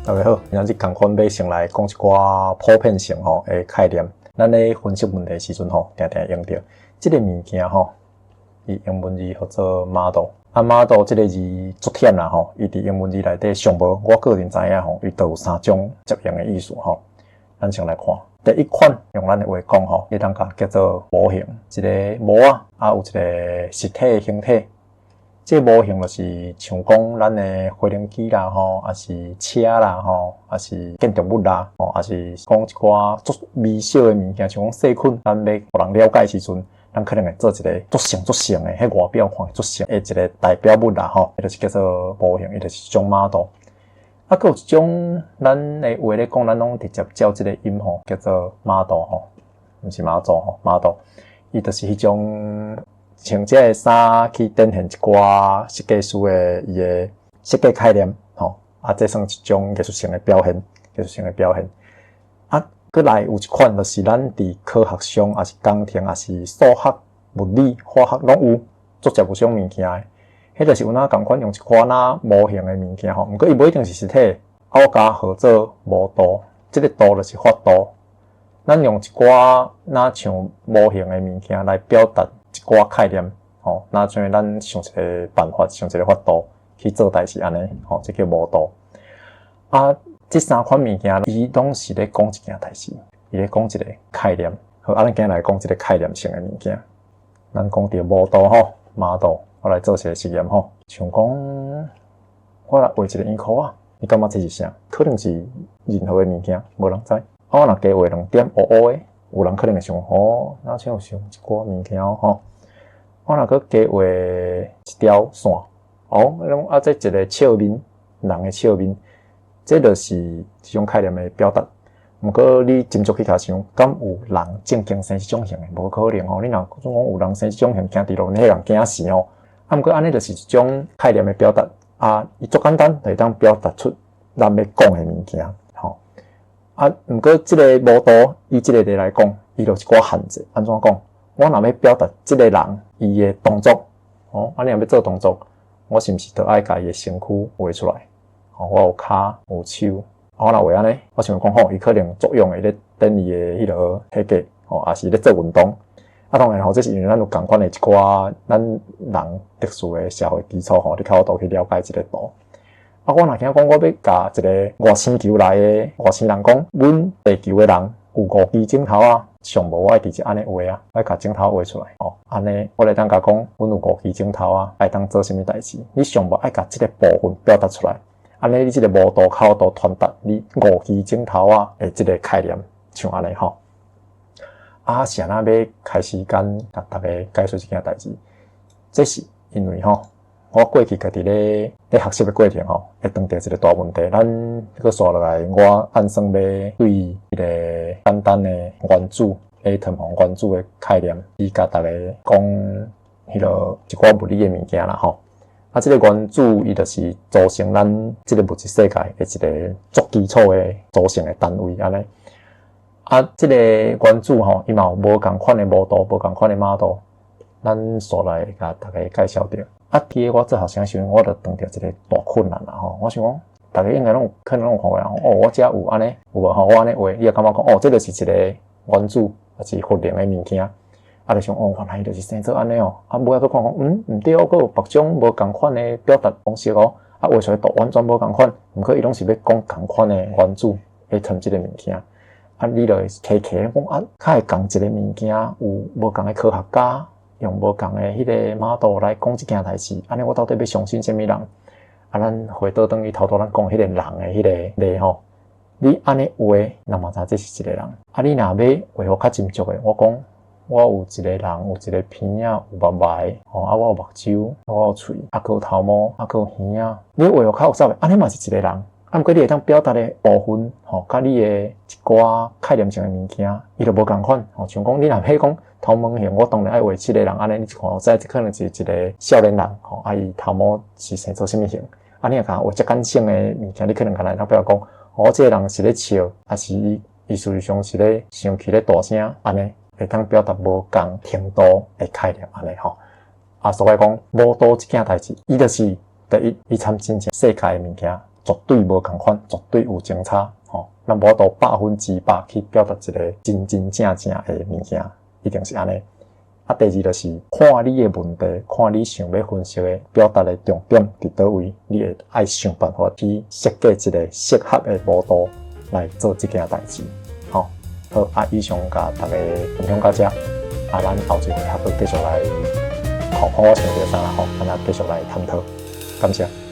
大家好，今仔日仝款欲先來講一寡普遍性吼的概念。咱咧分析問題時陣吼，定定用著這个物件吼，伊英文字號做 model。啊，model 這个字足忝啦吼，伊佇英文字內底上無，我個人知影吼，伊都有三種接用的意思吼。咱先來看第一款，用咱的話講吼，會當共叫做模型，一个模仔啊，有一个實體的形體。這个模型就是像講咱的飛行機啦吼，抑是車啦吼，抑是建築物啦吼，抑是講一寡足微小的物件，像講細菌，咱欲予人了解時陣，咱可能會做一个足像足像的，彼外表看足像的一个代表物啦吼，彼就是叫做模型，伊就是一種 model。啊，閣有一種咱的話咧講，咱攏直接照這个音吼，叫做媽肚吼，毋是媽祖吼，媽肚，伊就是彼種。穿這个衫去展現一寡設計師的伊的設計概念，吼啊，這算一種藝術性的表現，藝術性的表現。啊，閣來有一款就是咱佇科學上，抑是工程，抑是數學、物理、化學攏有足濟有種物件的。彼就是有哪仝款用一寡若模型的物件吼，毋過伊無一定是實體。啊，我共號做模度，這个度就是法度。咱用一寡若像模型的物件來表達一寡概念，吼，若像咱想一个辦法，想一个法度去做代誌按呢，吼，這叫模度。啊，這三款物件，伊攏是咧講一件代誌，伊咧講一个概念。好，啊，咱今日來講這个概念性的物件。咱講著模度吼，model，我來做一个實驗吼。像講，我來畫一個圓箍仔，你感覺這是啥？可能是任何的物件，無人知。我若加畫兩點烏烏的，有人可能會想，哦，若像想一寡物件吼。我若閣加畫一條線，哦，講啊，這一个笑面，人的笑面，這就是一種概念的表達。毋過你斟酌去共想，敢有人正經生這種型的？無可能吼！你若總講有人生這種型，行佇路，彼人驚死吼。啊，毋過按呢就是一種概念的表達，啊，伊足簡單，就會當表達出咱欲講的物件，吼。啊，毋過這个模度，以這个例來講，伊就有一寡限制。按怎講？我若欲表達這个人伊的動作，哦，啊，你若欲做動作，我是毋是著愛共伊的身軀畫出來？吼，我有跤，有手，我若畫按呢，我想講吼，伊可能作用會咧等伊的彼个體格，吼，抑是咧做運動。啊，當然吼，這是因為咱有仝款的一寡咱人特殊的社會基礎吼，你較有法度去了解這个圖。啊，我若聽講我欲共一个外星球來的外星人講，阮地球的人有五支指頭仔，上無我會直接按呢畫啊，愛共指頭畫出來哦。按呢，我會當共講，阮有五支指頭仔，會當做啥物代誌？你上無愛共這个部分表達出來，按呢，你這个模度較有法度傳達你五支指頭仔的這个概念，像按呢吼。啊，是按怎欲開始間共大家解說這件代誌？這是因為吼，我過去家己咧咧學習的過程吼，會碰著一个大問題。咱閣紲落來，我按算欲對彼个簡單的原子 atom 吼，原子的概念，去共大家講彼个一寡物理的物件啦吼。啊，這个原子伊就是組成咱這个物質世界的一个足基礎的組成的單位按呢。啊，這个原子吼，伊嘛有無仝款的模度，無仝款的 model。咱紲來共大家介紹著。啊，記得我做學生時陣，我就碰著一个大困難啦吼。我想講，大家應該攏有可能攏有看過啦。哦，我遮有按呢，有無吼？我按呢畫，你會感覺講，哦，這就是一個原子，抑是核能的物件。啊，就想哦，原來伊就是生做按呢哦。啊，尾仔閣看講，嗯，毋對哦，閣有別種無仝款的表達方式哦。啊，畫出來圖完全無仝款，毋過伊攏是欲講仝款的原子 atom 這个物件。啊，你就會騎騎講啊，較會仝一個物件，有無仝的科學家用無仝的彼个 model 來講這件代誌，按呢我到底欲相信啥物人？啊，咱回倒轉去頭拄咱講彼個人的彼个例吼，你按呢畫，人嘛知這是一個人。啊，你若欲畫予較斟酌的，我講我有一個人，有一个鼻仔，有目眉，吼，啊，我有目睭，我有喙，啊，閣有頭毛，啊，閣有耳仔。你畫予較複雜的，按呢嘛是一個人。啊，毋過你會當表達的部分，吼，佮你的一寡概念性的物件，伊就無仝款。吼，像講你若欲講頭毛型，我當然愛畫七個人，按呢你一看就知，這可能是一个少年人，吼，啊，伊頭毛是生做啥物型？啊，你若共畫質感性的物件，你可能干焦會當表達講，哦，這个人是咧笑，抑是伊伊事實上是咧生氣咧大聲，按呢會當表達無仝程度的概念，按呢吼。啊，所以講模度這件代誌，伊就是第一，伊參真正世界的物件。絕對無仝款，絕對有精差吼。咱無法度100%去表達一个真真正正的物件，一定是按呢。啊，第二就是看你的問題，看你想欲分析的表達的重點佇佗位，你會愛想辦法去設計一个適合的模組來做這件代誌。吼，好，啊，以上共大家分享到遮，啊，咱後一回合閣繼續來看看我想著啥啦吼，咱來繼續來探討，感謝。